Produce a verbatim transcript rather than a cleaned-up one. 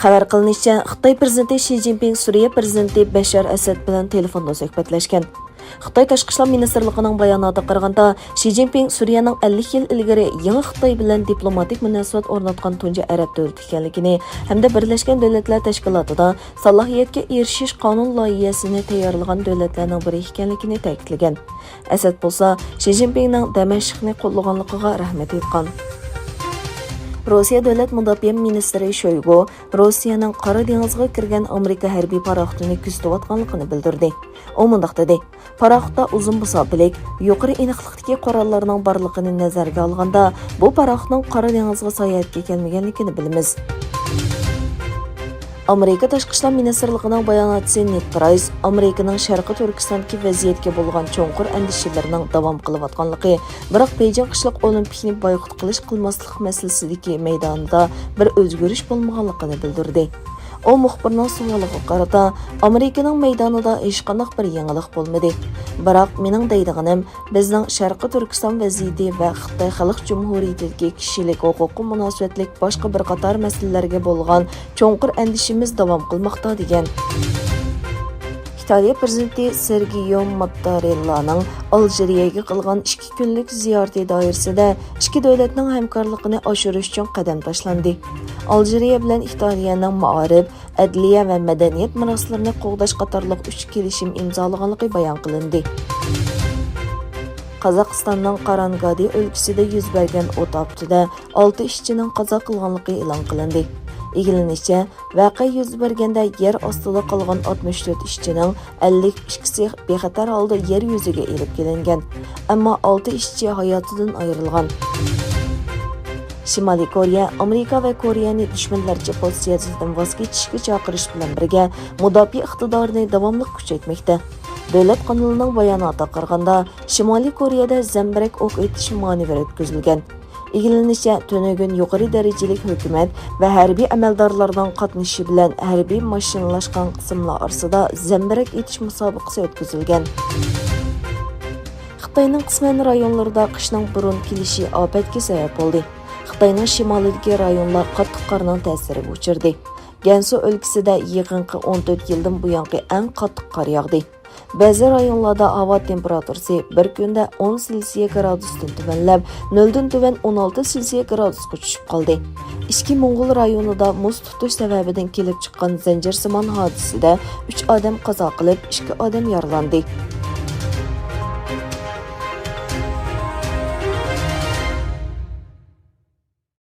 خەۋەر قىلىنىشىچە، خىتاي پىرېزىدېنتى شى جىنپىڭ سۈرىيە پىرېزىدېنتى بەشار ئەسەد بىلەن تېلېفوندا سۆھبەتلەشكەن. خىتاي تاشقى ئىشلار مىنىستىرلىقىنىڭ باياناتىغا قارىغاندا، شى جىنپىڭ سۈرىيەنىڭ ئەللىك يىل ئىلگىرى يېڭى خىتاي بىلەن دىپلوماتىك مۇناسىۋەت ئورناتقان تۇنجى ئەرەب دۆلىتى ئىكەنلىكىنى ھەمدە بىرلەشكەن دۆلەتلەر تەشكىلاتىدا سالاھىيەتكە ئېرىشىش قانۇن لايىھەسىنى تەييارلىغان دۆلەتلەرنىڭ بىرى ئىكەنلىكىنى تەكىتلىگەن. ئەسەد بولسا شى جىنپىڭنىڭ دەمەشقنى قوللىغانلىقىغا رەھمەت ئېيتقان. روسىيە دۆلەت مۇداپىئە مىنىستىرى شويگۇ روسىيەنىڭ قارا دېڭىزغا كىرگەن ئامېرىكا ھەربىي پاراخوتىنى كۆزىتىۋاتقانلىقىنى بىلدۈردى. ئۇ مۇنداق دېدى، پاراخوتتا ئۇزۇن مۇساپىلىك، يۇقىرى ئېنىقلىقتىكى قوراللارنىڭ بارلىقىنى نەزەرگە ئالغاندا، بۇ پاراخوتنىڭ قارا دېڭىزغا ساياھەتكە كەلمىگەنلىكىنى بىلىمىز. ئامېرىكا تاشقى ئىشلار مىنىستىرلىقىنىڭ باياناتچىسى نېد پرايس ئامېرىكىنىڭ شەرقىي تۈركىستاندىكى ۋەزىيەتكە بولغان چوڭقۇر ئەندىشىلىرىنىڭ داۋام قىلىۋاتقانلىقى، بىراق بېيجىڭ قىشلىق ئولىمپىكنى بايقۇت قىلىش قىلماسلىق مەسىلىسىدىكى مەيدانىدا بىر ئۆزگىرىش بولمىغانلىقىنى بىلدۈردى. ئۇ مۇخبىرنىڭ سوئالىغا قارىتا، ئامېرىكىنىڭ مەيدانىدا ھېچقانداق بىر يېڭىلىق بولمىدى. بىراق مېنىڭ دەيدىغىنىم، بىزنىڭ شەرقىي تۈركىستان ۋەزىيىتى ۋە خىتاي خەلق جۇمھۇرىيىتىدىكى كىشىلىك ھوقۇققا مۇناسىۋەتلىك باشقا بىر قاتار مەسىلىلەرگە بولغان چوڭقۇر ئەندىشىمىز داۋام قىلماقتا، دېگەن. ئىتالىيە پىرېزىدېنتى سېرگىيو ماتتارېللانىڭ ئالجىرىيەگە قىلغان ئىككى كۈنلۈك زىيارىتى دائىرىسىدە ئىككى دۆلەتنىڭ ھەمكارلىقىنى ئاشۇرۇش چوڭ قەدەم تاشلاندى. ئالجىرىيە بىلەن ئىتالىيەنىڭ مائارىپ، ئەدلىيە ۋە مەدەنىيەت مىراسلىرىنى قوغداش قاتارلىق ئۈچ كېلىشىم ئىمزالىغانلىقى بايان قىلىندى. قازاقىستاننىڭ قارانگادى ئۆلكىسىدە يۈز بەرگەن ئوت ئاپىتىدە ئالتە ئىشچىنىڭ قازا قىلغانلىقى ئېلان قىلىندى. ئىگىلىنىشىچە، ۋەقە يۈز بەرگەندە يەر ئاستىدا قالغان ئاتمىش تۆت ئىشچىنىڭ ئەللىك ئىككىسى بىخەتەر ھالدا يەر يۈزىگە ئېلىپ كېلىنگەن، ئەمما ئالتە ئىشچى ھاياتىدىن ئايرىلغان. شىمالىي كورېيە ئامېرىكا ۋە كورېيەنى دۈشمەنلەرچە پوزىتسىيەسىدىن ۋاز كېچىشكە چاقىرىش بىلەن بىرگە، مۇداپىئە ئىقتىدارىنى داۋاملىق كۈچەيتمەكتە. دۆلەت قانىلىنىڭ باياناتىغا قارىغاندا، شىمالىي كورېيەدە زەمبىرەك ئوق ئېتىش مانېۋىرى ئۆتكۈزۈلگەن. ئىگىلىنىشىچە، تۈنۈگۈن يۇقىرى دەرىجىلىك ھۆكۈمەت ۋە ھەربىي ئەمەلدارلارنىڭ قاتنىشىشى بىلەن ھەربىي ماشىنىلاشقان قىسىملار ئارىسىدا زەمبىرەك ئېتىش مۇسابىقىسى ئۆتكۈزۈلگەن. خىتاينىڭ قىسمەن رايونلىرىدا قىشنىڭ بۇرۇن كېلىشى ئاپەتكە سەۋەب بولدى. خىتاينىڭ شىمالىدىكى رايونلار قاتتىق قارنىڭ تەسىرىگە ئۇچرىدى. گەنسۇ ئۆلكىسىدە يېقىنقى ئون تۆت يىلدىن بۇيانقى ئەڭ قاتتىق قار ياغدى. بەزى رايونلاردا ھاۋا تېمپېراتۇرىسى بىر كۈندە ئون سېلسىيە گرادۇستىن تۆۋەنلەپ، نۆلدىن تۆۋەن ئون ئالتە سېلسىيە گرادۇسقا چۈشۈپ قالدى. ئىچكى موڭغۇل رايونىدا مۇز تۇتۇش سەۋەبىدىن كېلىپ چىققان زەنجىرسىمان ھادىسىدە ئۈچ ئادەم قازا قىلىپ، ئىككى ئادەم يارىلاندى.